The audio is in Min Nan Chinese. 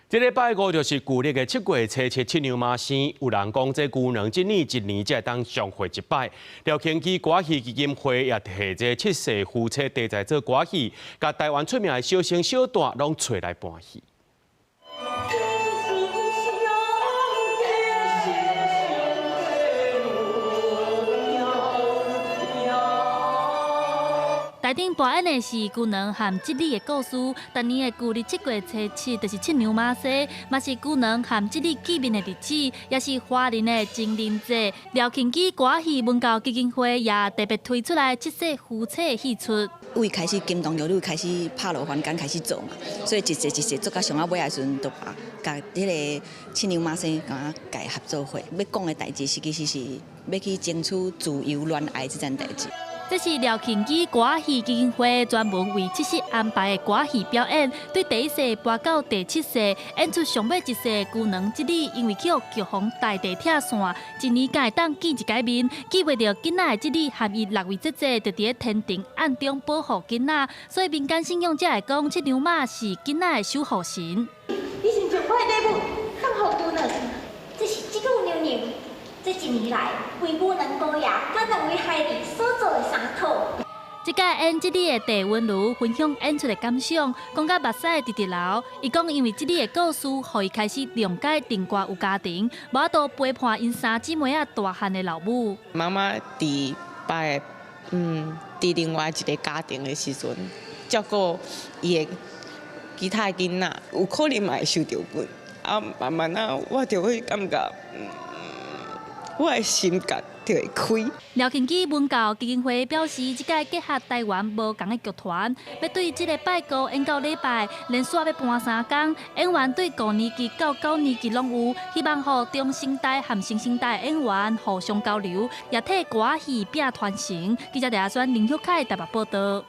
這禮拜五就是舊曆的七月初七七娘媽生，有人講這牛郎織女一年才會當相會一擺。廖慶基歌戲基金會也提這七世夫妻題材做歌戲，共台灣出名的小生小旦攏揣來扮戲。台頂播演的是牛郎和織女的故事。逐年的舊曆七月初七，就是七娘媽生，嘛是牛郎和織女見面的日子，也是華人的情人節。廖慶基歌戲文教基金會也特別推出來七世夫妻的戲出。為開始金童玉女開始拍落凡間開始做嘛，所以一世一世做到上仔尾的時陣，就把共彼个七娘媽生共佮合做伙。欲講的代誌是其實是欲去爭取自由戀愛這件代誌。這是廖慶基歌戲基金會專門為七夕安排的歌戲表演，對第一世播到第七世，演出上尾一世牛郎織女，因為去予強風大地拆散，一年才會當見一擺面，見袂著囡仔的織女和伊六位姐姐，就佇咧天庭暗中保護囡仔，所以民間信仰者會講七娘媽是囡仔的守護神。你是將我的禮物送予牛郎，這是織女娘娘這一年來為牛郎姑爺佮兩位孩兒所做的衫褲。這屆演織女的鄭溫如分享演出的感想，講甲目屎會直直流。伊講因為織女的故事，予伊開始諒解陳歌有家庭，無法度陪伴𪜶三姊妹仔大漢的老母。媽媽佇別佇另外一个家庭的時陣，照顧伊的其他的囡仔，有可能嘛會受著棍。啊，慢慢仔，我就會感覺，我的心結就會開。廖慶基文教基金會表示，這屆結合台灣無仝的劇團，欲對這个拜五演到禮拜，連續欲搬三工，演員對五年級到九年級攏有，希望予中生代和新生代演員互相交流，也替歌戲拼傳承。記者李阿川、林旭凱台北報道。